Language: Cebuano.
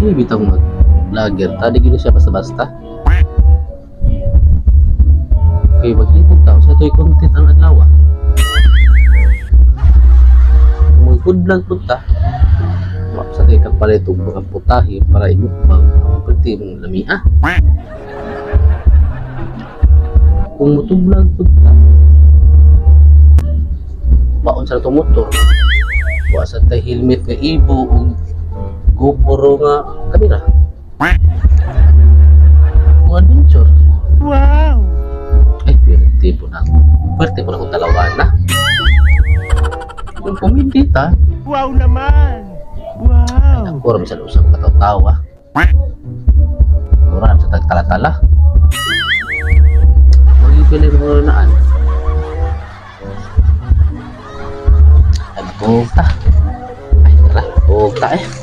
Di bitang mag vlogger ta, di gini siya basta-basta. Kay maglibog ta sa to'y content ang adlaw. Kung mag good vlog pud ta, wa sa tay kapalit og mga putahe para imukbang ang perti mong lamia. Kung mutublag pud ta, baon sa itong motor, wa sa tay helmet nga ibo ug GoPro nga kamera. Kung adventure, Wow! ay pwerte po na. Pwerte po na kung dalawa na. Kung pumindi ta, Wow naman! ay Wow! ako rin sa usap kataw-tawa. Mura sa tagtala-tala. Magiging mo naan. Ay, matugta. Ay, tara, tugta eh.